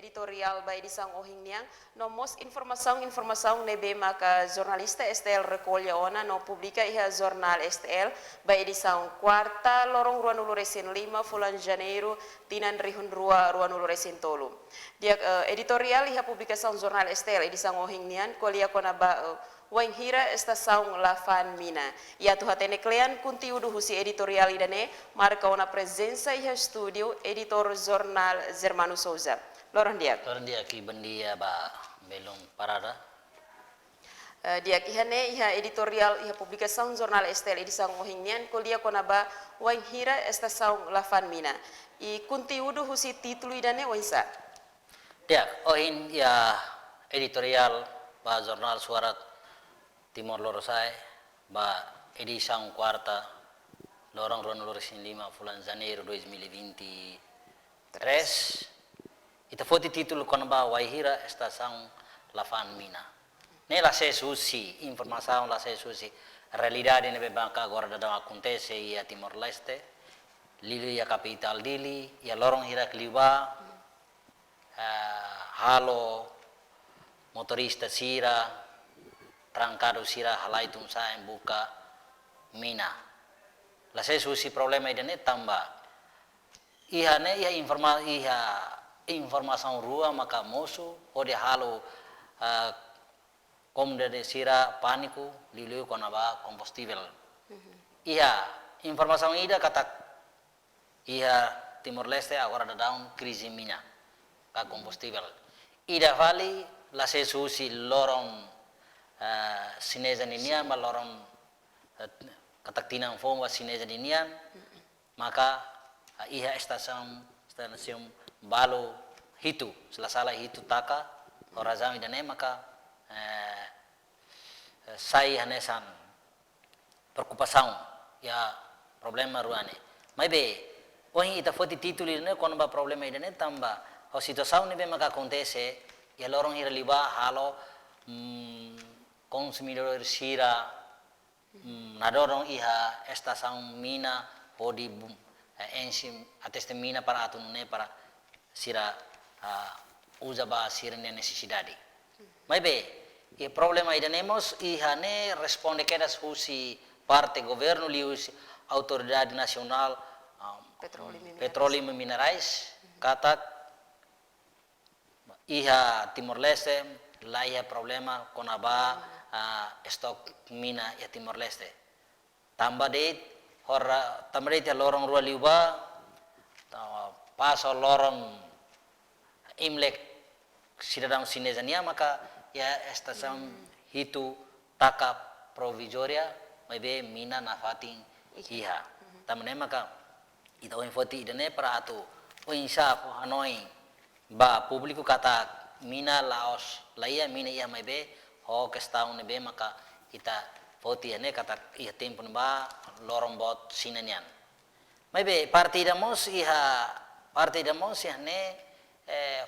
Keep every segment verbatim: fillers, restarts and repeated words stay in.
Editoriál ba edisaun ohin nian, no mós informasaun-informasaun ne'ebé maka jornalista S T L rekolla ona no publika iha jornál S T L ba edisaun kuarta, loron ruanulu-resin-lima fulan Janeiru, tinan rihun rua ruanulu-resin-tolu. Di'ak, eh, editoriál iha publikasaun jornál S T L edisaun ohin nian ko'alia kona-ba, eh, wainhira estasaun la fa'an mina. I atu hatene kle'an konteúdu husi editoriál ida-ne'e, marka ona prezensa iha estúdiu editór jornál Germano Souza. Loron di'ak. Loron di'ak, i bondia ba belun parada. Eh, di'ak, iha ne'e iha editoriál iha publikasaun jornál S T L edisaun ohin nian ko'alia kona-ba wainhira estasaun la fa'an mina. I konteúdu husi títulu ida-ne'e oinsá? Di'ak, ohin iha editoriál ba jornál Suara Timor Lorosa'e, ba edisaun kuarta, loron ruanulu-resin-lima fulan Janeiru dois mil e vinte e três. Ita foti títulu kona-ba wainhira estasaun la fa'an mina. Ne'e la sees husi informasaun, la sees husi realidade ne'ebé maka agora daudaun akontese iha Timor-Leste, liuliu iha kapitál Dili, iha loron hirak liubá, eh, halo motorista sira, trankadu sira halai tun-sa'e buka mina. La sees husi problema ida-ne'e tanba iha ne'e iha informa-, iha informasaun rua maka mosu hodi halo, eh, komunidade sira pániku liuliu kona-ba kombustivel. Mhm. Iha informasaun ida katak iha Timor-Leste agora daudaun krize mina ka kombustivel. Ida fali la sees husi loron, eh, xineza ninian, ba loron, eh, katak tinan foun ba xineza ninian, maka, eh, iha estasaun, estasaun balu hitu, se la sala hitu taka, ho razaun ida-ne'e maka, eh, eh, sai hanesan preokupasaun iha problema rua ne'e. Maibé, ohin ita foti títulu ne'e kona-ba problema ida-ne'e tanba ho situasaun ne'ebé maka akontese iha loron hirak liubá halo, mm, konsumidór sira, mm, nadoron iha estasaun mina hodi bu-, eh, enxe ateste mina para atu nune'e para sira, ah, uza ba sira-nia nesesidade. Maibé, iha problema ida-ne'e mós iha ne'e responde kedas husi parte governu liuhusi Autoridade Nasionál, ah, Petróleu i Minerais. Petróleu i Minerais, katak iha Timor-Leste la iha problema kona-ba, ah, estok mina iha Timor-Leste. Tanba de'it, hora, tanba de'it iha loron rua liubá, ta-, pas ho loron Imlek sidadaun xineza nian maka iha estasaun hitu taka provizória, maibé mina nafatin iha. Tanba ne'e maka ita ohin foti ida-ne'e para atu oinsá fó hanoin ba públiku katak mina la'ós la iha, mina iha maibé ho kestaun ne'ebé maka ita foti iha ne'e katak iha tempu ne'ebá loron boot xina nian. Maibé parte ida mós iha, parte ida mós iha ne'e, eh,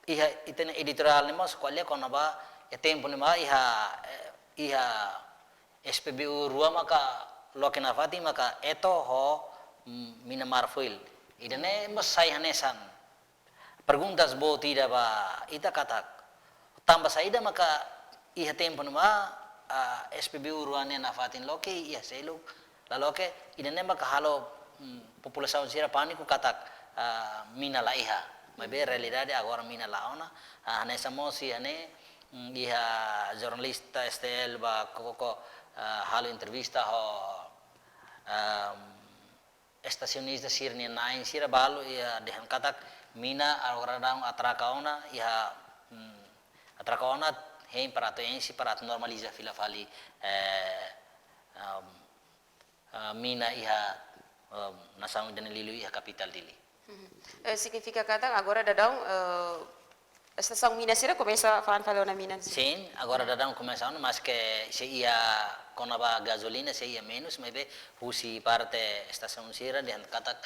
iha ita-nia editoriál ne'e mós ko'alia kona-ba iha tempu ne'ebá iha, eh, iha S P B U rua maka loke nafatin maka Eto ho, mm, mina Marfil. Ida-ne'e mós sai hanesan perguntas boot ida ba ita katak tanba saida maka iha tempu ne'ebá, ah, S P B U rua ne'e nafatin loke, iha seluk la loke, ida-ne'e maka halo, mm, populasaun sira pániku katak, ah, mina la iha. Maibé realidade agora mina la'o ona, ah, hanesan mós iha ne'e, mm, iha jornalista S T L ba koko, ah, halo entrevista ho, ah, estasionista sira-nia na'in sira balu iha dehan katak mina agora daudaun atraka ona iha, mm, atraka ona hein para atu enxe para atu normaliza fila fali, eh, um, eh, mina iha, um, nasaun ida-ne'e liuliu iha kapitál Dili. Mhm. Eh, signifika katak agora daudaun, eh, estasaun mina sira komesa fa'an fali ona mina sira? Sin, agora daudaun komesa ona, maske sei iha kona-ba gazolina sei iha menus, maibé husi parte estasaun sira dehan katak,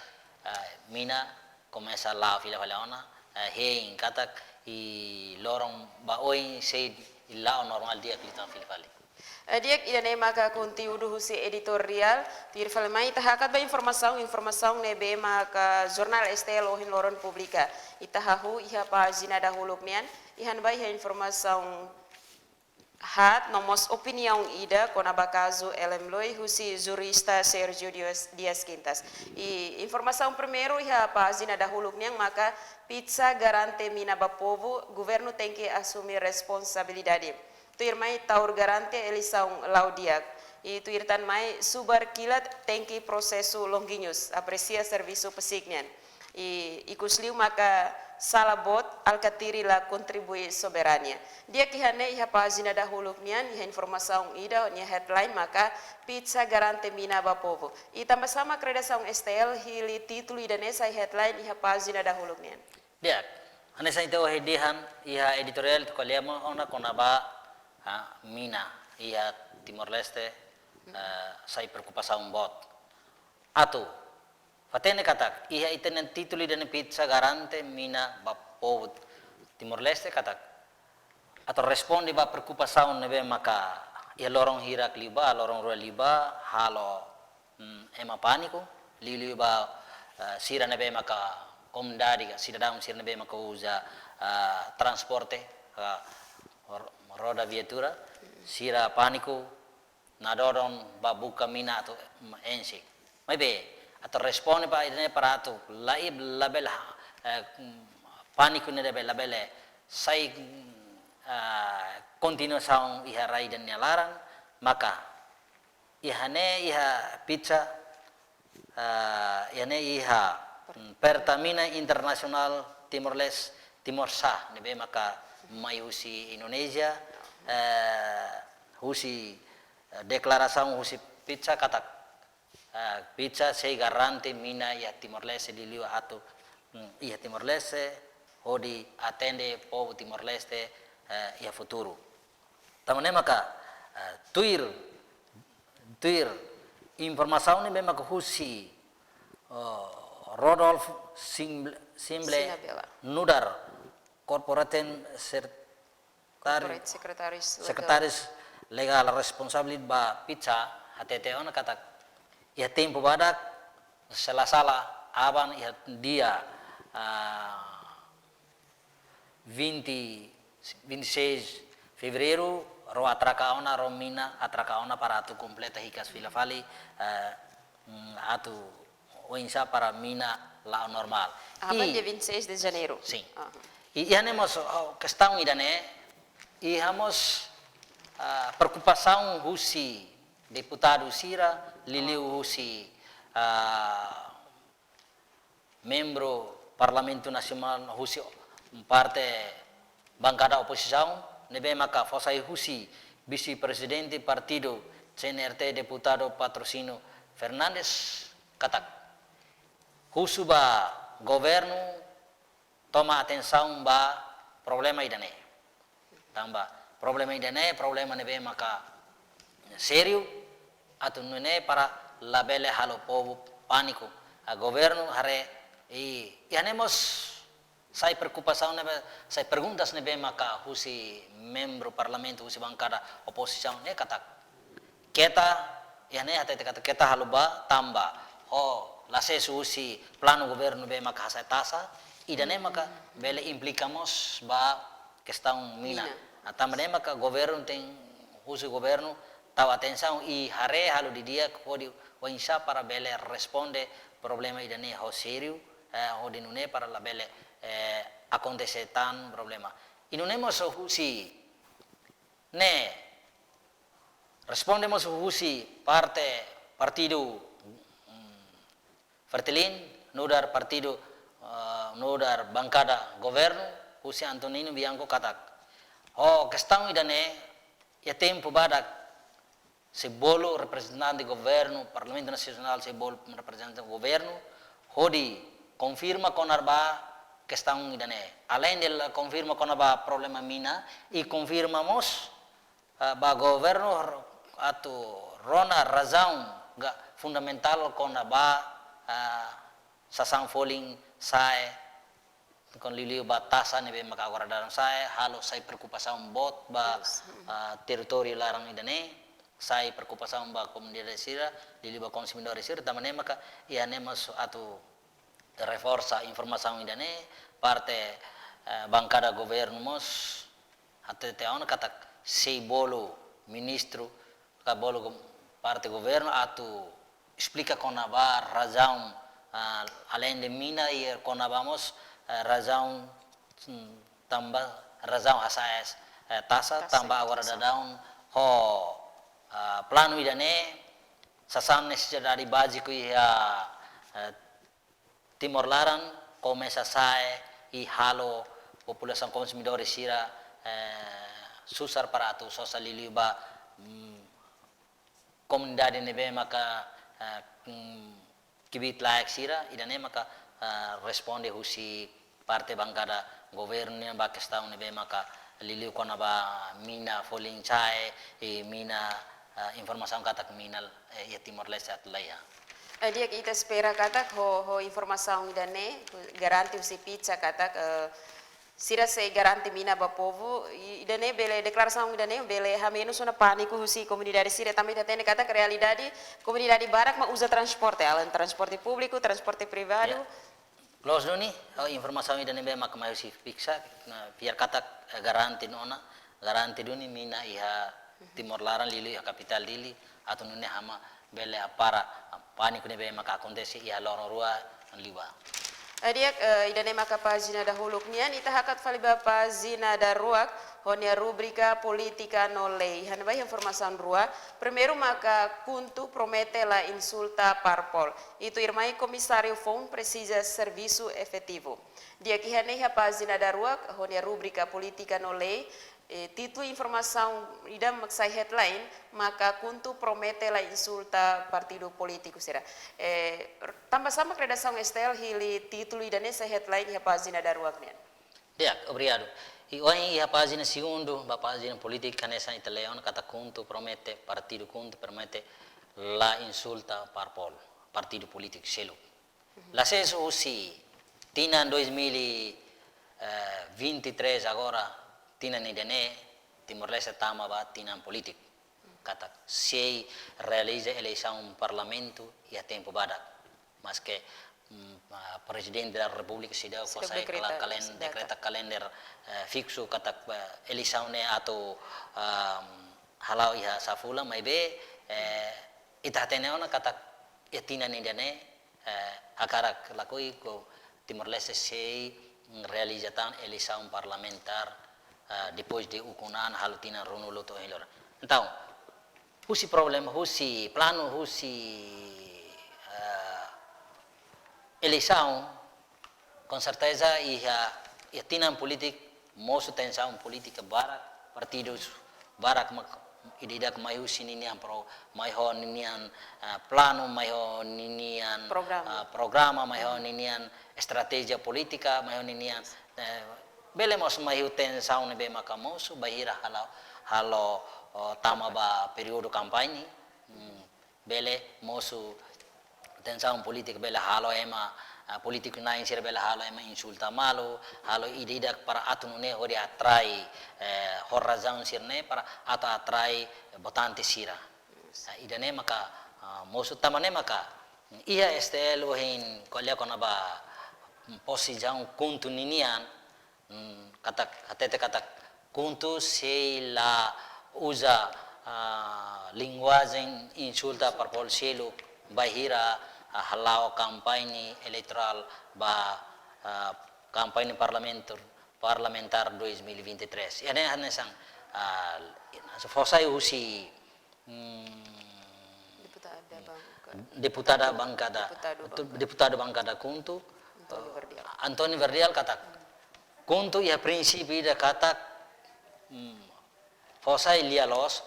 eh, mina komesa la'o fila fali ona, eh, hein katak iha loron ba oin sei la'o normál di'ak liután fila fali. Di'ak, ida-ne'e maka konteúdu husi editoriál. Tuir fali mai ita hakat ba informasaun, informasaun ne'ebé maka jornál S T L ohin loron publika. Ita hahú iha pájina dahuluk nian, iha ne'ebá iha informasaun haat no mós opiniaun ida kona-ba kazu L M Lui husi jurista Sérgio Dias, Dias Quintas. I informasaun primeiru iha pájina dahuluk nian maka: Pizza garante mina ba povu, governu tenke asume responsabilidade. Tuirmai Taur garante eleisaun la'o di'ak. I tuir tan mai: Subar kilat tenke prosesu longiñus, apresia servisu PCIC nian. I ikus liu maka: Sala boot, Alkatiri la kontribui soberania. Di'ak, iha ne'e iha pájina dahuluk nian iha informasaun ida nia headline maka: Pizza garante mina ba povu. I tanba sá mak redasaun S T L hili títulu ida-ne'e sai headline iha pájina dahuluk nian? Di'ak, hanesan ita ohin dehan iha editoriál ita ko'alia ona kona-ba, ah, mina iha Timor-Leste, eh, sai preokupasaun boot. Atu fó-hatene katak iha ita-nia títulu ida-ne'e: Pizza garante mina ba povu Timor-Leste, katak atu responde ba preokupasaun ne'ebé maka iha loron hirak liubá, loron rua liubá halo, mm, ema pániku, liuliu ba, eh, sira ne'ebé maka komunidade ka sidadaun sira ne'ebé maka uza, eh, transporte, eh, ro-, roda viatura, sira pániku, nadodon ba buka mina atu, mm, enxe. Maibé, atu responde ba ida-ne'e para atu la'ós labele, eh, mm, pániku ne'e labele, labele sai, mm, ah, kontinuasaun iha rai ida-ne'e nia laran, maka iha ne'e iha Pizza, ah, iha ne'e iha, mm, Pertamina Internasionál Timor-Leste, Timor S A, ne'ebé maka mai husi Indonézia, eh, husi, eh, deklarasaun husi Pizza katak, eh, Pizza sei garante mina iha Timor-Leste, liuliu atu, mm, iha Timor-Leste, hodi atende povu Timor-Leste, eh, iha futuru. Tanba ne'e maka, eh, tuir, tuir informasaun ne'ebé maka husi, eh, Rodolf Simble, Simble Sinabela. Nu'udar Corporate Secretary, Corporate Secretaries Legal. Secretaries Legal responsavel ba Pizza hatete ona katak iha tempu badak, se la sala aban iha dia, ah, vinte, vinte e seis Fevereiru, ró atraka ona, ró mina atraka ona para atu kompleta hikas fila fali, eh, mm, atu oinsá para mina la'o normál. Aban I dia vinte e seis de Janeiro. Sin. Aham. I, iha ne'e mós, oh, kestaun ida-ne'e, iha mós, ah, preokupasaun husi deputadu sira, liuliu husi, ah, membru Parlamentu Nasionál husi parte bankada opozisaun, ne'ebé maka fó sai husi vise-prezidente partidu C N R T, deputadu Patrocínio Fernandes, katak husu ba governu toma atensaun ba problema ida-ne'e. Tanba problema ida-ne'e, problema ne'ebé maka sériu, atu nune'e para labele halo povu pániku. Ah, governu haree i, iha ne'e mós sai preokupasaun ne'ebé, sai perguntas ne'ebé maka husi membru parlamentu husi bankada opozisaun ne'e katak keta, iha ne'e hatete katak keta halo ba tanba ho la asesu husi planu governu ne'ebé maka hasa'e taxa, ida-ne'e maka bele implika mós ba kestaun mina. Mina. Ah, tanba ne'e maka governu tenke husu governu tau atensaun i haree halo didi'ak hodi oinsá para bele responde problema ida-ne'e ho sériu, eh, hodi nune'e para labele, eh, akontese tan problema. I nune'e mós husi ne'e responde mós husi parte partidu, mm, Fretilin, nu'udar partidu, eh, nu'udar bankada governu, husi Antonino Bianco katak ho kestaun ida-ne'e, iha tempu badak, sei bolu reprezentante governu, Parlamentu Nasionál sei bolu reprezentante governu, hodi konfirma kona-ba kestaun ida-ne'e. Aleinde la konfirma kona-ba problema mina, i konfirma mós, ah, ba governu r-, atu rona razaun ka fundamentál kona-ba, ah, sasán folin sa'e, kona liuliu ba taxa ne'ebé maka agora daudaun sa'e, halo sai preokupasaun boot ba, ah, territóriu laran ida-ne'e. sai preokupasaun ba komunidade sira, liuliu ba konsumidór sira, tanba ne'e maka iha ne'e mós atu reforsa informasaun ida-ne'e, parte, eh, bankada governu mós hatete ona katak sei bolu ministru, ka bolu go-, parte governu atu esplika kona-ba razaun, ah, aleinde mina i kona-ba mós, eh, razaun, hmm, tanba razaun hasa'e, eh, taxa, taxa, tanba agora taxa. Daudaun ho, ah, planu ida-ne'e, sasán nesesidade báziku iha, eh, Timor laran komesa sa'e i halo populasaun konsumidór sira, eh, susar para atu sosa liuliu ba, mm, komunidade ne'ebé maka, eh, mm, kbiit laek sira, ida-ne'e maka, eh, responde husi parte bankada governu nian ba kestaun ne'ebé maka liuliu kona-ba mina folin sa'e, i mina, eh, informasaun katak mina, eh, iha Timor-Leste atu laiha. Eh, di'ak, ita espera katak ho, ho informasaun ida-ne'e, garante husi Picsa katak, eh, sira sei garante mina ba povu, i, ida-ne'e bele, deklarasaun ida-ne'e bele hamenus ona pániku husi komunidade sira, tanba ita hatene katak realidade komunidade barak mak uza transporte, além transporte públiku, transporte privadu. Ya. Loos duni, eh, informasaun ida ne'ebé mak mai husi Picsa, nah, fiar katak, eh, garante ona, garante duni mina iha Timor laran liuliu iha kapitál Dili, atu nune'e hama bele hapara pániku ne'ebé maka akontese iha loron rua liubá. Eh, di'ak, eh, ida-ne'e maka pájina dahuluk nian, ita hakat fali ba pájina daruak, ho nia rubrika polítika no lei. Iha ne'ebá iha informasaun rua, primeiru maka KHUNTO promete la insulta Parpol. I tuirmai Komisáriu Foun presiza servisu efetivu. Di'ak, iha ne'e iha pájina daruak, ho nia rubrika polítika no lei, eh, títulu informasaun ida mak sai headline, maka KHUNTO promete la insulta partidu polítiku sira. Eh, tanba sá mak redasaun STL hili títulu ida-ne'e sai headline iha pájina daruak nian? Di'ak, obrigadu. I ohin iha pájina segundu, ba pájina polítika hanesan ita lee ona katak KHUNTO promete, partidu KHUNTO promete la insulta Parpol, partidu polítiku seluk. La sees husi tinan dois mil e vinte e três agora, tinan ida-ne'e, Timor-Leste tama ba tinan polítiku. Katak sei realiza eleisaun parlamentu iha tempu badak. Maske, mm, ah, Prezidente da Repúblika seidauk, seidauk fó sai dekreta, kala-, kalen-, data, dekreta kalender, eh, fiksu katak, eh, eleisaun ne'e atu, ah, hala'o iha sá fulan, maibé, eh, ita hatene ona katak iha tinan ida-ne'e, eh, hakarak lakohi ho Timor-Leste sei realiza tan eleisaun parlamentár, eh, depois de ukun-an halo tinan ruanulu to'o ohin loron. Entaun, husi problema, husi planu, husi, eh, eleisaun, konserteza iha, iha tinan polítiku mosu tensaun polítika barak, partidus barak mak ida-idak mai husi ninian pro-, mai ho ninian, ah, planu, mai ho ninian, programa, ah, programa, mai ho ninian estratéjia polítika, mai ho ninian, eh, bele mós mai ho tensaun ne'ebé maka mosu, bainhira halo, halo, oh, tama ba períodu kampaña. Hmm. Bele mosu tensaun polítika, bele halo ema, ah, polítiku na'in sira bele halo ema insulta malu, halo ida-idak para atu nune'e hodi atrai, eh, ho razaun sira-ne'e para atu atrai votante sira. Ah, ida-ne'e maka, ah, mosu tanba ne'e maka iha STL ohin ko'alia kona-ba, mm, pozisaun KHUNTO ninian, Hmm, katak, hatete katak KHUNTO sei la uza, ah, linguajen insulta Parpol seluk bainhira, ah, hala'o kampaña eleitorál ba, ah, kampaña parlamentu-, parlamentár dois mil e vinte e três. Iha ne'e hanesan, ah, fó sai husi Hmm. Deputada bankada. Deputada bankada. Deputadu bankada. Deputadu bankada KHUNTO, António Verdial. António Verdial katak KHUNTO iha prinsípiu ida katak, hmm, fó sai lia-loos,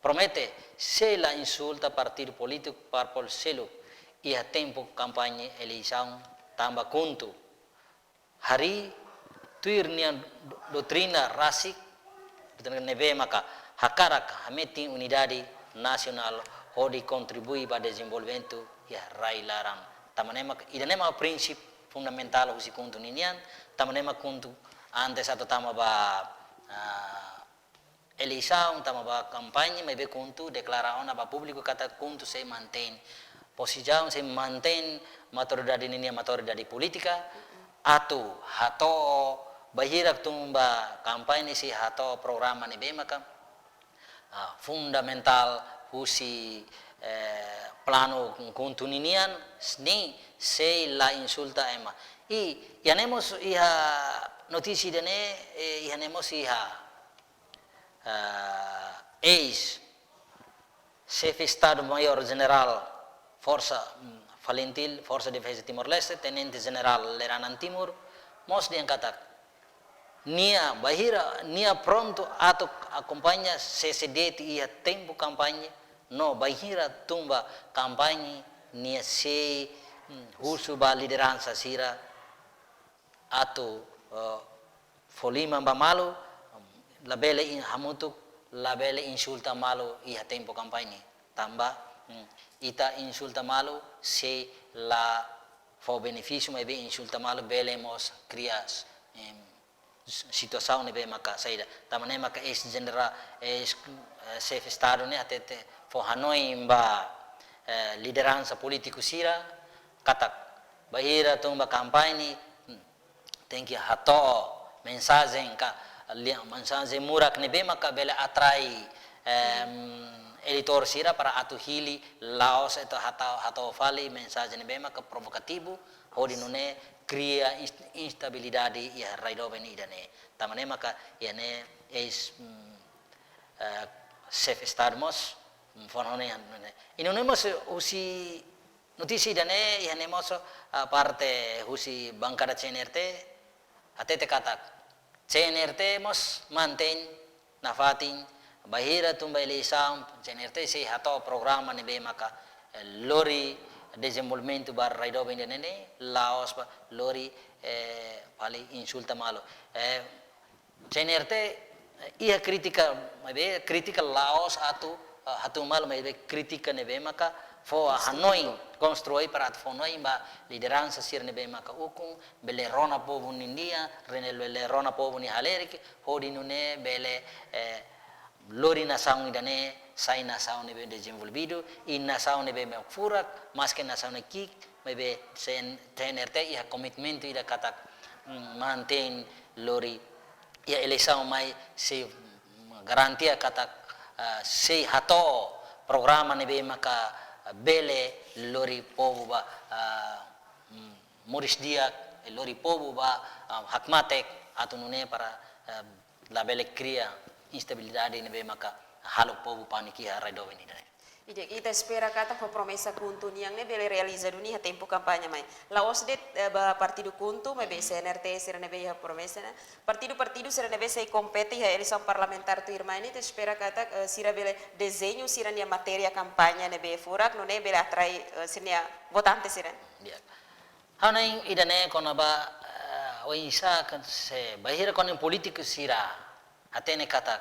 promete sei la insulta partidu polítiku Parpol seluk iha tempu kampaña eleisaun tanba KHUNTO harii tuir ninia do-, doutrina rasik, doutrina ne'ebé maka hakarak hametin unidade nasionál hodi kontribui ba dezenvolvimentu iha rai laran. Tanba ne'e maka, ida-ne'e maka prinsípiu fundamentál husi KHUNTO ninian, tanba ne'e maka KHUNTO antes atu tama ba, ah, eleisaun, tama ba kampaña, maibé KHUNTO deklara ona ba públiku katak KHUNTO sei mantein pozisaun, sei mantein maturidade ninia maturidade polítika, atu hato'o bainhira tun ba kampaña sei hato'o programa ne'ebé maka, ah, fundamentál husi, eh, planu KHUNTO ninian, ne'e sei la insulta ema. I, iha ne'e mós iha notísia ida-ne'e, eh, iha ne'e mós iha, ah, eis Xefe Estadu Maiór Jenerál Forsa, mm, FALINTIL, Forsa Defeza Timor-Leste, Tenente Jenerál Leranan Timur, mós dehan katak nia bainhira, nia prontu atu akompaña C C D T iha tempu kampaña, no bainhira tun ba kampaña nia sei, mm, husu ba lideransa sira atu, eh, fó liman ba malu, labele in-, hamutuk, labele insulta malu iha tempu kampaña. Tanba, mm, ita insulta malu sei la fó benefísiu, maibé insulta malu bele mós kria, em, situasaun ne'ebé maka saida. Tanba ne'e maka eis jenerál, eis, eh, Xefe Estadu ne'e hatete fó hanoin ba, eh, lideransa polítiku sira, katak bainhira tun ba kampaña, hmm, tenke hato'o mensajen ka, lia-, mensajen murak ne'ebé maka bele atrai, em, eleitór sira para atu hili, la'ós atu hato'o, hato'o fali mensajen ne'ebé maka provokativu, hodi nune'e kria inst-, instabilidade iha rai doben ida-ne'e. Tanba ne'e maka iha ne'e eis, mm, eh, Xefe Estadu mós, mm, fó hanoin ne'e. I nune'e mós husi notísia ida-ne'e, iha ne'e mós, ah, parte husi bankada C N R T, hatete katak C N R T mós mantein nafatin, bainhira tun ba eleisaun, C N R T sei hato'o programa ne'ebé maka, eh, lori dezenvolvimentu ba rai doben ida-ne'e, la'ós ba lori, eh, fali insulta malu. Eh, C N R T, eh, iha krítika, maibé krítika la'ós atu, eh, hato'o malu, maibé krítika ne'ebé maka fó hanoin, konstrui para atu fó hanoin ba lideransa sira ne'ebé maka ukun, bele rona povu nia nian, rene-, bele rona povu nia halerik, hodi nune'e bele, eh, lori nasaun ida-ne'e sai nasaun ne'ebé dezenvolvidu, i nasaun ne'ebé furak, maske nasaun ne'e ki'ik, maibé C N-, C N R T iha komitmentu ida katak, mm, mantein lori iha eleisaun mai sei, mm, garantia katak, ah, sei hato'o programa ne'ebé maka, ah, bele lori povu ba, ah, mm, moris di'ak, lori povu ba, ah, hakmatek, atu nune'e para, ah, labele kria instabilidade ne'ebé maka halo povu pániku iha rai doben ida-ne'e. Ida, ita espera katak ho promesa KHUNTO nian ne'e bele realiza duni iha tempu kampaña mai. La'ós de'it, eh, ba partidu KHUNTO, maibé C N R T sira ne'ebé iha promesa ne'e. Partidu-partidu sira ne'ebé sei kompete iha eleisaun parlamentár tuirmai ne'e, ita espera katak, eh, sira bele dezeñu sira-nia matéria kampaña ne'ebé furak, nune'e bele atrai, eh, sira-nia votante sira. Ya. Ha'u hanoin ida-ne'e kona-ba, eh, oinsá ka se bainhira ko'alia polítiku sira hatene katak,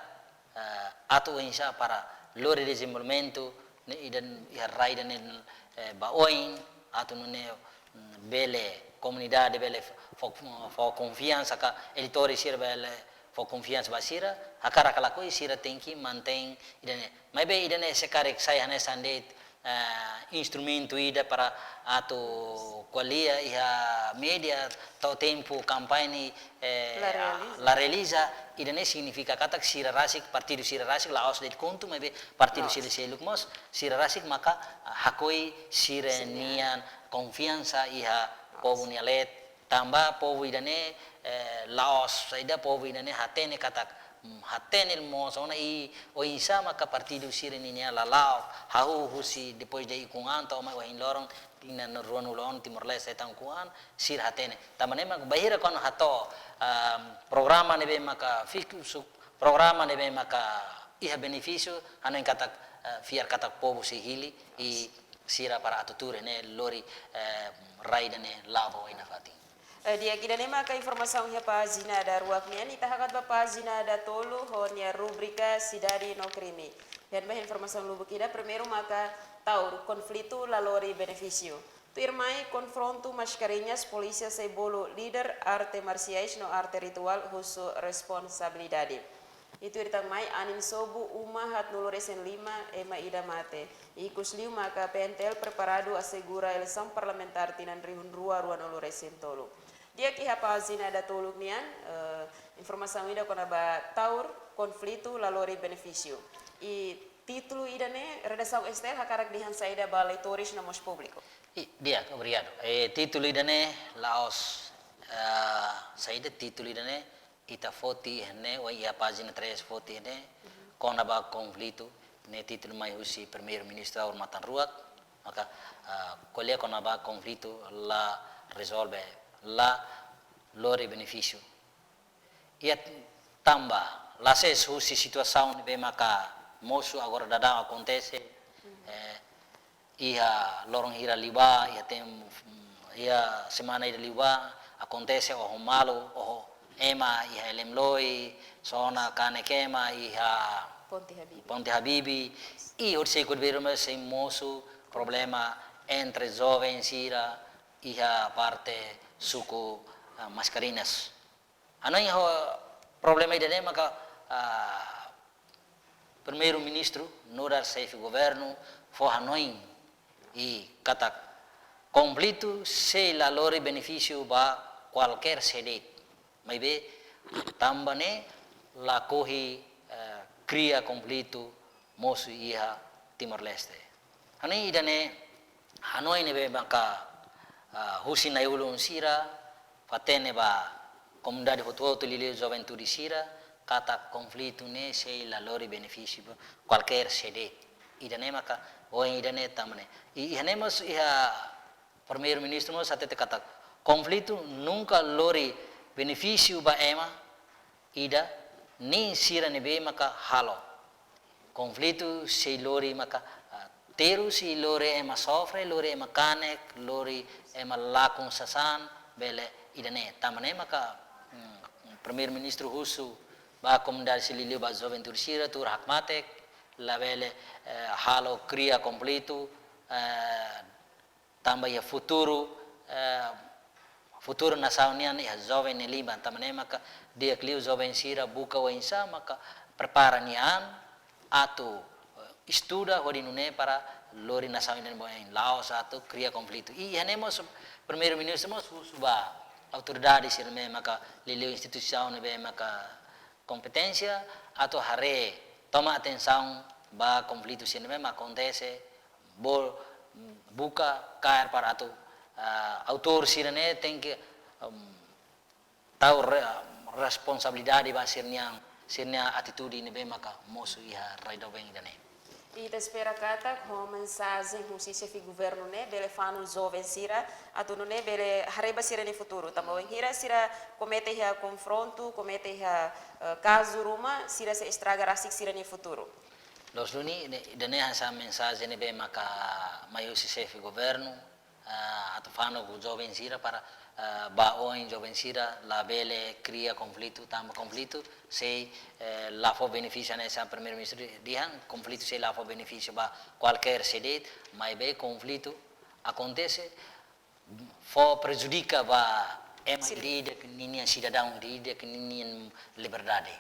eh, atu oinsá para lori dezenvolvimentu ne'e ida iha rai ida-ne'e, eh, ba oin atu nune'e, mm, bele komunidade bele fó, fó konfiansa ka eleitór sira bele fó konfiansa ba sira, hakarak ka lakohi sira tenke mantein ida-ne'e. Maibé ida-ne'e se karik sai hanesan de'it, eh, instrumentu ida para atu ko'alia iha média to'o tempu kampaña, eh, la realiza. La realiza, ida-ne'e signifika katak sira rasik, partidu sira rasik, la'ós de'it KHUNTO, maibé partidu sira seluk mós, sira rasik maka hakoi sira-nian konfiansa iha povu nia leet, tanba povu ida-ne'e, eh, la'ós saida, povu ida-ne'e hatene katak, mm, hatene mós ona i oinsá maka partidu sira-ninia lala'ok, hahú husi depois de ukun an to'o mai ohin loron, tinan ruanulu-resin-lima Timor-Leste hetan ukun an, sira hatene. Tanba ne'e maka bainhira kuandu hato'o, ah, programa ne'ebé maka fiksu, programa ne'ebé maka iha benefísiu, hanoin katak, eh, fiar katak povu sei hili, i sira para atu tuur ne'e lori, eh, rai ida-ne'e la'o ba oin nafatin. Eh, di'ak, ida-ne'e maka informasaun iha pájina daruak nian, ita hakat ba pájina datolu ho nia rubrika Sidade no Krime. Iha ne'ebá informasaun lubuk ida, primeiru maka Taur, konflitu la lori benefísiu. Tuirmai konfrontu maskariñas, polísia sei bolu líder arte marsiais no arte rituál husu responsabilidade. I tuir tan mai, anin sobu uma haatnulu resin lima ema ida mate. Ikus liu maka P N T L preparadu asegura eleisaun parlamentár tinan rihun rua ruanulu-resin-tolu. Di'ak, iha pájina datoluk nian, eh, informasaun ida kona-ba Taur, konflitu la lori benefísiu. I títulu ida-ne'e, redasaun S T L hakarak dehan saida ba leitores no mós públiku? I, di'ak, obrigadu. E títulu ida-ne'e, la'ós, eh, saida títulu ida-ne'e, ita foti iha ne'e, ou iha pájina tres foti iha ne'e, kona-ba konflitu, ne'e títulu mai husi Primeiru-Ministru Aur Matan Ruak, maka, ah, ko'alia kona-ba konflitu la rezolve, la lori benefísiu. Iha tanba, la sees husi situasaun ne'ebé maka mosu agora daudaun akontese, eh, iha loron hira liubá, iha tem-, iha semana ida liubá, akontese oho malu, oho ema iha Elemloi, sona kanek ema iha Ponte Habibie. Ponte Habibie, i hodi sei kudbiru me sei mosu problema entre joven sira iha parte suku, ah, Mascarenhas. Hanoin ho problema ida-ne'e maka, ah, Primeiru-Ministru nu'udar xefe governu fó hanoin i katak konflitu sei la lori benefísiu ba kualkér sé de'it. Maibé tanba ne'e lakohi, eh, kria konflitu mosu iha Timor-Leste. Hanoin ida-ne'e, hanoin ne'ebé maka, ah, husi na'i-ulun sira, fó-hatene ba komunidade hotu-hotu, liuliu juventude sira, katak konflitu ne'e sei la lori benefísiu ba kualkér sé de'it. Ida-ne'e maka, ohin ida-ne'e tanba ne'e. I, iha ne'e mós iha Primeiru-Ministru mós hatete katak konflitu nunka lori benefísiu ba ema ida, nein sira ne'ebé maka halo. Konflitu sei lori maka, ah, terus i lori ema sofre, lori ema kanek, lori ema lakon sasán, bele ida-ne'e. Tanba ne'e maka, hmm, Primeiru-Ministru husu ba komunidade sira, liuliu ba juventude sira, tuur hakmatek, labele, eh, halo kria konflitu, eh, tanba iha futuru, eh, futuru nasaun nian iha joven nia liman, tanba ne'e maka di'ak liu joven sira buka oinsá maka prepara nia an atu, eh, estuda hodi nune'e para lori nasaun ida-ne'e ba oin, la'ós atu kria konflitu. I iha ne'e mós Primeiru-Ministru mós husu ba autoridade sira ne'ebé maka, liuliu instituisaun ne'ebé maka kompeténsia atu haree, toma atensaun ba konflitu sira ne'ebé maka akontese, bele buka kaer para atu, ah, autór sira-ne'e tenke, em, tau re-, responsabilidade ba sira-nia, sira-nia atitude ne'ebé maka mosu iha rai doben ida-ne'e. Ita espera katak ho mensajen husi xefe governu ne'e bele fanu joven sira atu nune'e bele haree ba sira-nia futuru. Tanba wainhira sira komete iha konfrontu, komete iha, eh, kazu ruma, sira sei estraga rasik sira-nia futuru. Loos duni, ne'e, ida-ne'e hanesan mensajen ne'ebé maka mai husi xefe governu, ah, atu fanu ba joven sira para, ah, ba oin joven sira labele kria konflitu, tanba konflitu sei, eh, la fó benefísiu, hanesan Primeiru-Ministru dehan, konflitu sei la fó benefísiu ba kualkér sé de'it, maibé konflitu akontese, fó prejudika ba ema, sira, ida-idak ninia, sidadaun ida-idak ninia liberdade.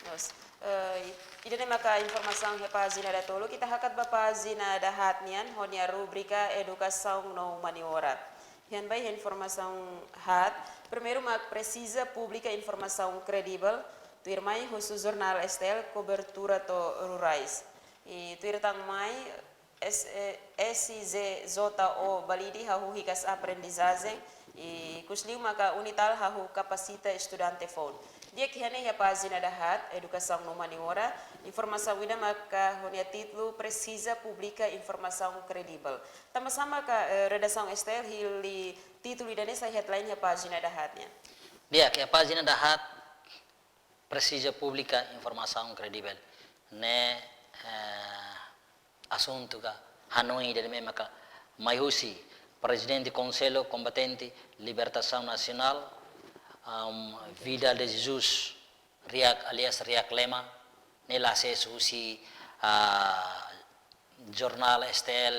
Loos. Eh, ida-ne'e maka informasaun iha pájina datoluk, ita hakat ba pájina dahaat nian, ho nia rubrika Edukasaun no Umaniora. Iha ne'ebá iha informasaun haat, primeiru mak presiza publika informasaun kredivel, tuirmai husu jornál S T L kobertura to'o rurais. I tuir tan mai, S-, eh, S Z J O Balide hahú hikas aprendizajen, ikus liu maka UNITAL hahú kapasita estudante foun. Di'ak, iha ne'e iha pájina dahaat, Edukasaun no Umaniora, informasaun ida maka ho nia títulu presiza publika informasaun kredivel. Tanbasá maka, eh, redasaun S T L hili títulu ida-ne'e sai headline iha pájina dahaat nian? Di'ak, iha pájina dahaat, presiza publika informasaun kredivel. Ne'e, eh, asuntu ka hanoin ida-ne'e maka mai husi Prezidente Konsellu Kombatente Libertasaun Nasionál, am, Vidal de Jesus Riak alias Riak Lema, ne'e la sees husi, ah, jornál S T L,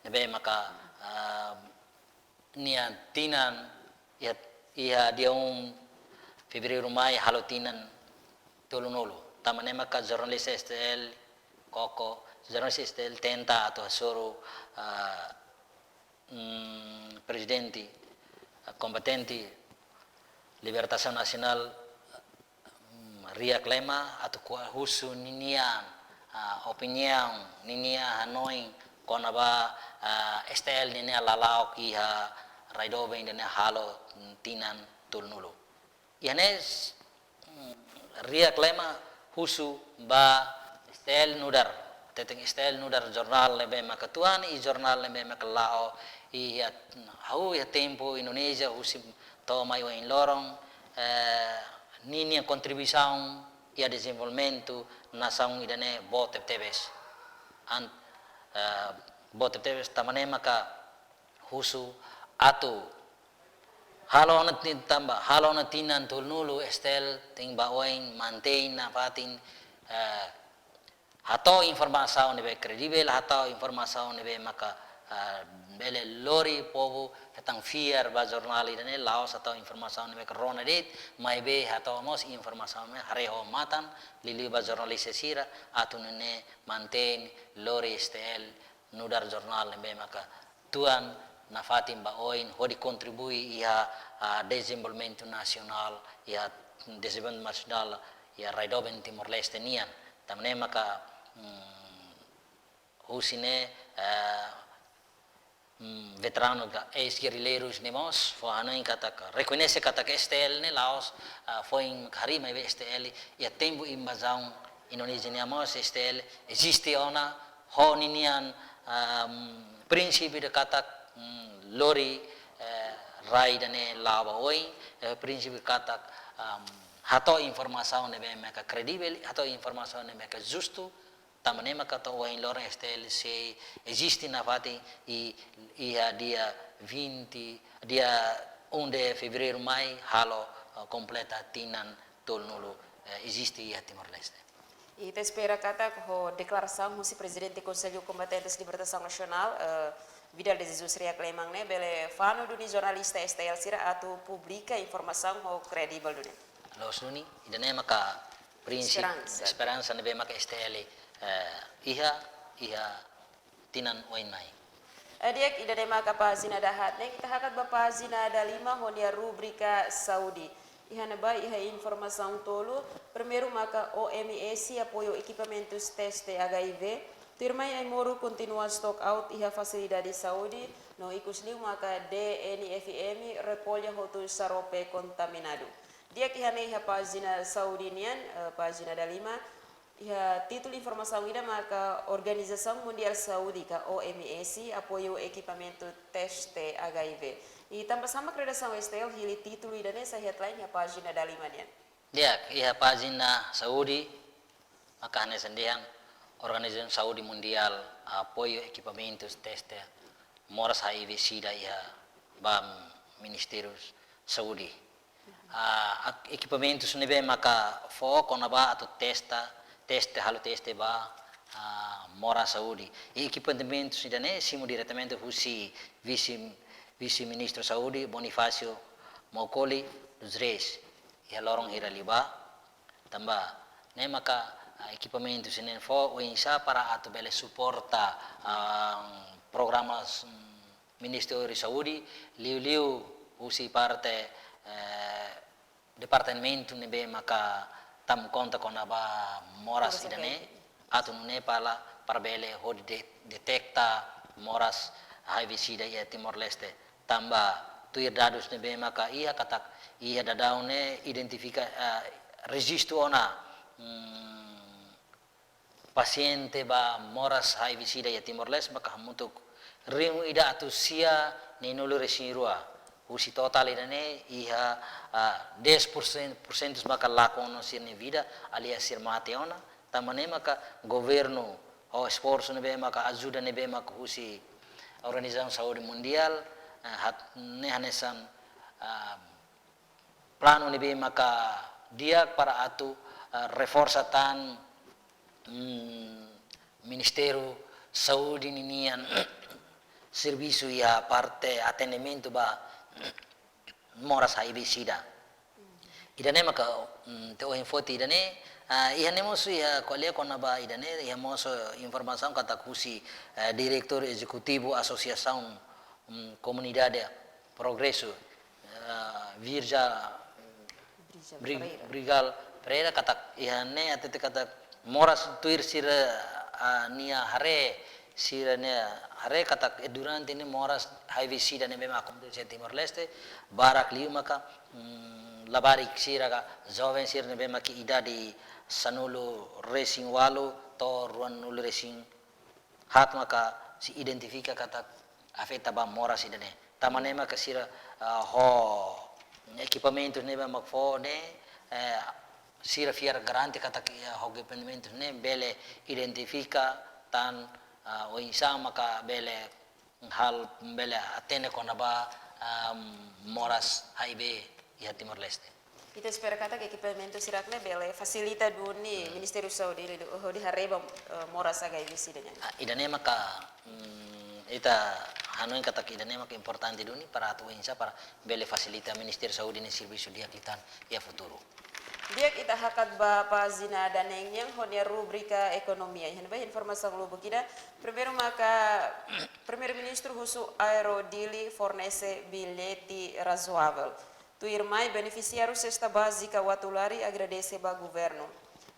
ne'ebé maka, ah, nia tinan iha, iha dia um Fevereiru mai halo tinan tolunulu. Tanba ne'e maka jornalista S T L koko, jornalista S T L tenta atu hasoru, ah, mm, prezidente, ah, kombatente libertasaun nasionál, mm, Riak Lema atu kua husu ninia, ah, opiniaun, ninia hanoin kona-ba, ah, S T L ninia lala'ok iha rai doben ida-ne'e halo, mm, tinan tolunulu. Iha ne'e, mm, Riak Lema husu ba S T L nu'udar, hateten S T L nu'udar jornál ne'ebé maka tuan, i jornál ne'ebé maka la'o, i iha, hahú iha tempu Indonézia husi to'o mai ohin loron, eh, ninia kontribuisaun iha dezenvolvimentu nasaun ida-ne'e boot tebetebes. An-, eh, boot tebetebes, tanba ne'e maka husu atu halo ona tin-, tanba halo ona tinan tolunulu S T L tenke ba oin mantein nafatin, eh, hato'o informasaun ne'ebé kredivel, hato'o informasaun ne'ebé maka, eh, bele lori povu hetan fiar ba jornál ida-ne'e, la'ós hato'o informasaun ne'ebé ke rona de'it, maibé hato'o mós informasaun ne'ebé haree ho matan, liuliu ba jornalista sira, atu nune'e mantein lori S T L nu'udar jornál ne'ebé maka tuan nafatin ba oin hodi kontribui iha, ah, dezenvolvimentu nasionál, iha dezenvolvimentu nasionál, iha rai doben Timor-Leste nian. Tanba ne'e maka, mm, husi ne'e, eh, mm, veteranu ka eis-gerrilleiru ne'e mós fó hanoin katak rekoñese katak S T L ne'e la'ós, ah, foin harii, maibé S T L iha tempu invazaun Indonézia nian mós S T L eziste ona ho ninian, am, prinsípiu ida katak, mm, lori, eh, rai ida-ne'e la'o ba oin, eh, prinsípiu katak, am, hato'o informasaun ne'ebé maka kredivel, hato'o informasaun ne'ebé maka justu, tanba ne'e maka to'o ohin loron S T L sei eziste nafatin i iha dia vinte, dia um de fevereiro mai halo, eh, kompleta tinan tolunulu, eh, eziste iha Timor-Leste. Ita espera katak ho deklarasaun husi Prezidente Konsellu Kombatentes Libertasaun Nasionál, eh, Vidal de Jesus Riak Lema ne'e bele fanu duni jornalista S T L sira atu publika informasaun ho kredivel duni. Loos duni, ida-ne'e maka prinsip, esperansa, esperansa ne'ebé maka S T L, eh, iha, iha tinan oin mai. Eh, di'ak, ida-ne'e maka pájina dahaat ne'e, ita hakat ba pájina dalima ho nia rubrika saúde. Iha ne'ebá iha informasaun tolu, primeiru maka O M S apoiu ekipamentus teste H I V, tuirmai Aimoro kontinua stock out iha fasilidade saúde, no ikusliu maka D N F M rekolla hotu xarope kontaminadu. Di'ak, iha ne'e iha pájina saúde nian, eh, pájina dalima, iha títulu informasaun ida maka Organizasaun Mundiál Saúde ka O M S apoiu ekipamentu teste H I V. I tanba sá mak redasaun S T L hili títulu ida-ne'e sai headline iha pájina dalima nian? Di'ak, iha pájina saúde maka hanesan dehan Organizasaun Saúde Mundiál apoiu ekipamentus teste moras H I V sida iha ba Ministériu Saúde. Ah, ak-, ekipamentus ne'ebé maka fó kona-ba atu testa, teste, halo teste ba, ah, moras saúde. I ekipamentus ida-ne'e simu diretamente husi Vise, Vise-Ministru Saúde, Bonifácio Maukoli dos Reis, iha loron hira liubá. Tanba ne'e maka, ah, ekipamentus ne'e fó oinsá para atu bele suporta, ah, programas, mm, Ministériu Saúde, liuliu husi parte, eh, departamentu ne'ebé maka tama konta kona-ba moras, moras ida-ne'e, H I V, atu nune'e para, para bele hodi de-, deteta moras H I V sida iha Timor-Leste. Tanba tuir dadus ne'ebé maka iha katak iha daudaun ne'e identifika, eh, rejistu ona, mm, pasiente ba moras H I V sida iha Timor-Leste maka hamutuk rihun ida atus sia neenulu resin rua. Husi totál ida-ne'e iha, ah, dez por cento, por cento maka lakon ona sira-nia vida, alias sira mate ona. Tanba ne'e maka governu ho esforsu ne'ebé maka ajuda ne'ebé maka husi Organizasaun Saúde Mundiál, eh, hat-, ne'e hanesan, ah, planu ne'ebé maka di'ak para atu, eh, reforsa tan, mm, Ministériu Saúde ninian servisu iha parte atendimentu ba moras H I V sida. Ida-ne'e maka, mm, ita ohin foti ida-ne'e, ah, iha ne'e mós iha ko'alia kona-ba ida-ne'e, iha mós, eh, informasaun katak husi, eh, Diretór Ezekutivu Asosiasaun, mm, Komunidade Progresu, eh, Virja Brija Bri-, Pereira. Brigal Pereira katak iha ne'e hatete katak moras tuir sira, ah, nia haree, sira-nia haree katak, eh, durante ne'e moras H I V sida ne'ebé mak akontese iha Timor-Leste, barak liu maka, mm, labarik sira ka joven sira ne'ebé mak idade sanulu-resin-ualu to'o ruanulu-resin-haat maka sei identifika katak afeta ba moras ida-ne'e. Tanba ne'e maka sira, ah, ho ekipamentu ne'ebé mak fó ne'e, eh, sira fiar garante katak, eh, ho ekipamentu ne'e bele identifika tan, ah, oinsá maka bele halo, bele hatene kona-ba, ah, moras H I V iha Timor-Leste. Ita espera katak ekipamentu sira-ne'e bele fasilita duni, hmm, Ministériu Saúde hodi, hodi haree ba, eh, moras H I V sida nian. Ah, ida-ne'e maka, mm, ita hanoin katak ida-ne'e maka importante duni para atu oinsá para bele fasilita Ministériu Saúde nia servisu di'ak liután iha futuru. Di'ak, ita hakat ba pájina daneen nian ho nia rubrika ekonomia. Iha ne'ebá informasaun lubuk ida. Primeiru maka Primeiru-Ministru husu Aero Dili fornese billete razoável. Tuirmai, benefisiáriu sesta bázika Uatulari agradese ba governu.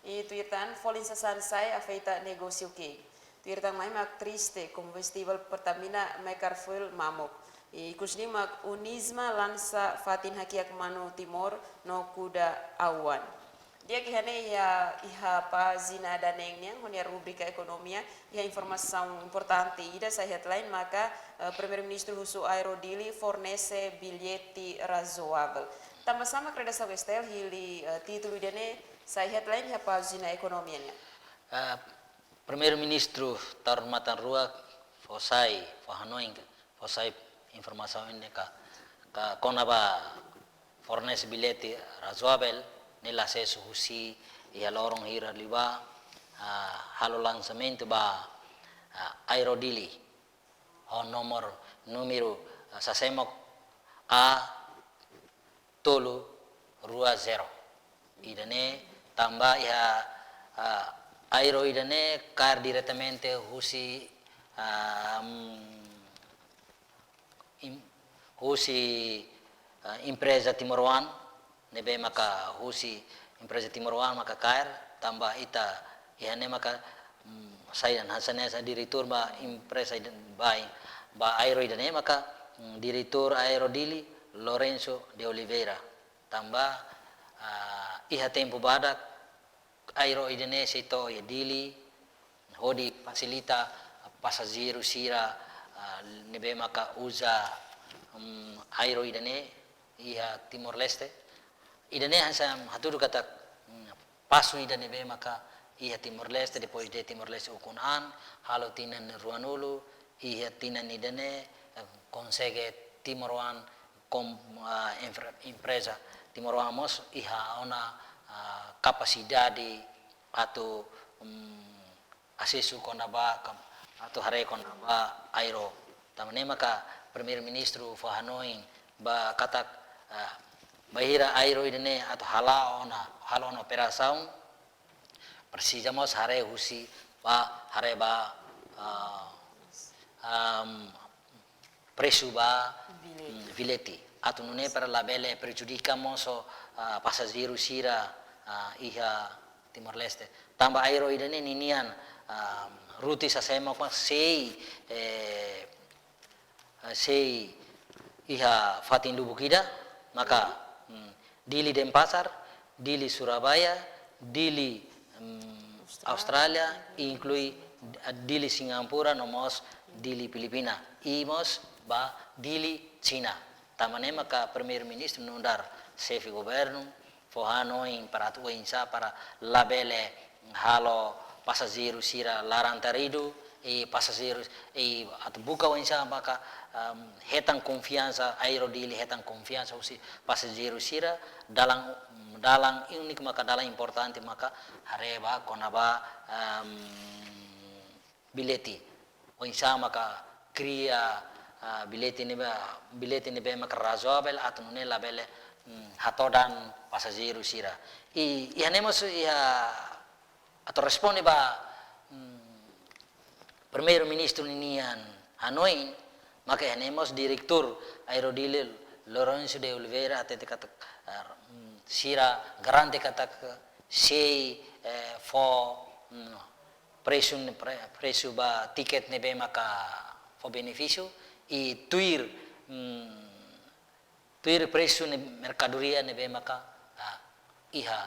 I tuir tan, folin sasán sai afeta negósiu ki'ik. Tuir tan mai mak triste, kombustível Pertamina mekar fuel mamuk. I ikus liu mak Unisma lansa fatin hakiak manu Timor no kuda awan. Di'ak, iha ne'e iha, iha pájina daneen nian ho nia rubrika ekonomia, iha informasaun importante ida sai headline maka, eh, Primeiru-Ministru husu Aero Dili fornese billete razoável. Tanba sá mak redasaun STL hili, eh, títulu ida-ne'e sai headline iha pájina ekonomia nian? Eh, Primeiru-Ministru Taur Matan Ruak fó sai, fó hanoin, fó sai informasaun ne'e ka, ka kona-ba fornese billete razoável ne'e la asesu husi iha loron hira liubá, ah, halo lansamentu ba, ah, Aero Dili ho nomor, númeru, ah, sasemok A tolu rua zero. Ida-ne'e tanba iha, ah, Aero ida-ne'e kaer diretamente husi, ah, mm, im-, husi, ah, empreza timoroan, ne'ebé maka husi empreza timoroan maka kaer, tanba ita iha ne'e maka, mm, sai dan hanesan ne'e sai diretór ba empreza ida-, ba, ba Aero ida-ne'e maka, mm, diretór Aero Dili Lourenço de Oliveira. Tanba, ah, iha tempu badak, Aero ida-ne'e sei to'o iha Dili, hodi fasilita pasajeiru sira, ah, ne'ebé maka uza, mm, Aero ida-ne'e iha Timor-Leste. Ida-ne'e hanesan hatudu katak, mm, pasu ida ne'ebé maka iha Timor-Leste, depois de Timor-Leste ukun an, halo tinan ruanulu, iha tinan ida-ne'e, eh, konsege timoroan kom-, ah, infra-, empreza timoroan mós iha ona, ah, kapasidade atu, mm, asesu kona-ba kam-, atu haree kona-ba Aero. Tanba ne'e maka Primeiru-Ministru fó hanoin ba katak, ah, bainhira Aero ida-ne'e atu hala'o ona, halo ona operasaun, presiza mós haree husi ba, haree ba, ah, am, presu ba, billete. Mm, billete. Atu nune'e para labele prejudika mós, ah, pasajeiru sira, ah, iha Timor-Leste. Tanba Aero ida-ne'e ninian, ah, rute sasemok mak sei, eh, eh, sei iha fatin lubuk ida, maka, mm, Dili Denpasar, Dili Surabaya, Dili, mm, Austrália, Austrália, inklui, ah, Dili Singapura, no mós Dili Filipina, i mós ba Dili Xina. Tanba ne'e maka Primeiru-Ministru nu'udar xefe governu fó hanoin para atu oinsá para labele halo pasajeiru sira laran-taridu, i pasajeiru, i atu buka oinsá maka, em, hetan konfiansa, Aero Dili hetan konfiansa husi pasajeiru sira, dalan, dalan úniku maka dalan importante maka haree ba kona-ba, em, billete. Oinsá maka kria, ah, billete ne'ebé, billete ne'ebé maka razoável atu nune'e labele, mm, hatodan pasajeiru sira. I, iha ne'e mós iha atu responde ba, mm, Primeiru-Ministru ninian hanoin, maka iha ne'e mós Diretór Aero Dili Lourenço de Oliveira hatete katak, eh, mm, sira garante katak sei, eh, fó, mm, presu, pre-, presu ba tiket ne'ebé maka fó benefísiu, i tuir, mm, tuir presu ne'e merkadoria ne'ebé maka, ah, iha,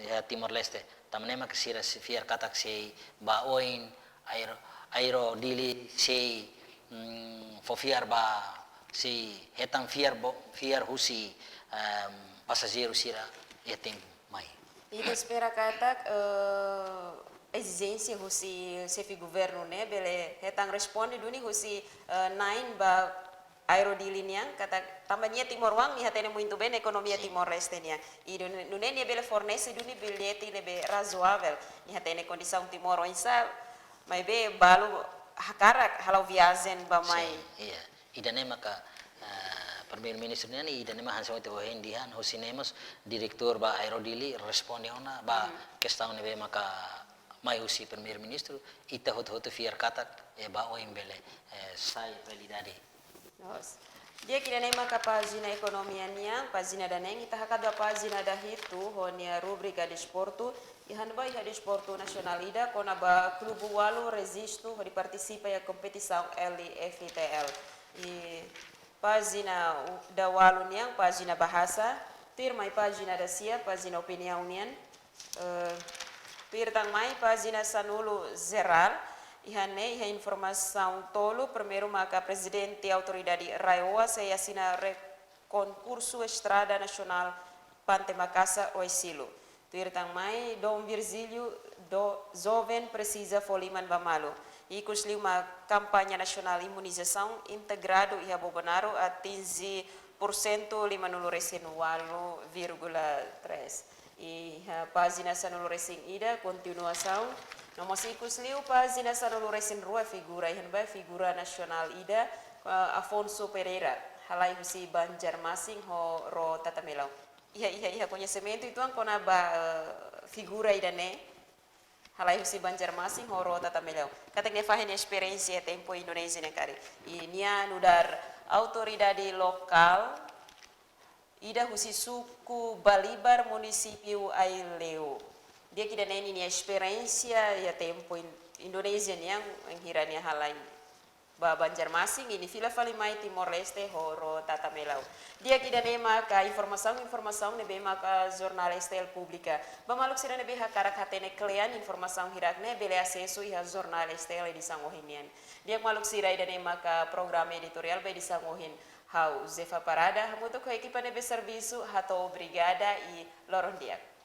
iha Timor-Leste. Tanba ne'e maka sira sei fiar katak sei ba oin Aero, Aero Dili sei, mm, fó fiar ba, sei hetan fiar bo-, fiar husi, em, pasajeiru sira iha tempu mai. Ita espera katak, eh, ezijénsia husi xefe governu ne'e bele hetan responde duni husi, eh, na'in ba Aero Dili nian, katak tanba nia timoroan, nia hatene muito bem ekonomia, sin, Timor-Leste nian. I dun-, nune'e nia bele fornese duni billete ne'ebé razoavel. Nia hatene kondisaun Timor oinsá, maibé balu hakarak halo viajen ba mai. Sin, iya. Ida-ne'e maka, eh, Primeiru-Ministru nian, ida-ne'e mak hanesan ohin dehan, husi ne'e mós Diretór ba Aero Dili responde ona ba, mhm, kestaun ne'ebé maka mai husi Primeiru-Ministru, ita hotu-hotu fiar katak, eh, ba oin bele, eh, sai realidade. Loos. Di'ak, ida-ne'e maka pájina ekonomia nian, pájina daneen, ita hakat ba pájina dahitu, ho nia rubrika desportu, iha ne'ebá iha desportu nasionál ida, kona-ba klube ualu rejistu hodi partisipa iha kompetisaun L F T L. I pájina u-, daualu nian, pájina bahasa, tuirmai pájina dasia, pájina opiniaun nian, eh, tuir tan mai pájina sanulu jerál, iha ne'e iha informasaun tolu, primeiru maka Prezidente Autoridade RAEOA sei asina re-, konkursu Estrada Nasionál Pante Makasar Oesilo. Tuir tan mai Dom Virgílio, do, joven presiza fó liman ba malu. Ikusliu mak kampaña nasionál imunizasaun integradu iha Bobonaro atinje porsentu lima-nulu resin ualu vírgula tres. Iha pájina sanulu resin ida, kontinuasaun. No mós ikusliu pájina sanulu resin rua, figura iha ne'ebá figura nasionál ida, eh, Afonso Pereira, halai husi Banjarmasin ho ró tatamelau. Iha, iha, iha koñesimentu uitoan kona-ba, eh, figura ida-ne'e, halai husi Banjarmasin ho ró tatamelau. Katak nia fahe nia esperiénsia tempu Indonézia nian karik. I nia nu'udar autoridade lokál ida husi suku Balibar, munisípiu Aileu. Di'ak, ida-ne'e ninia esperiénsia iha tempu In-, Indonézia nian, bainhira nia halai ba Banjarmasin, i nia fila fali mai Timor-Leste ho ró tatamelau. Di'ak, ida-ne'e maka informasaun, informasaun ne'ebé maka Jornál S T L publika. Ba maluk sira ne'ebé hakarak hatene kle'an informasaun hirak-ne'e, bele asesu iha Jornál S T L edisaun ohin nian. Di'ak maluk sira, ida-ne'e maka programa editoriál ba edisaun ohin. Ha'u Zefa Parada, hamutuk ho ekipa ne'ebé servisu, hato'o obrigada i loron di'ak.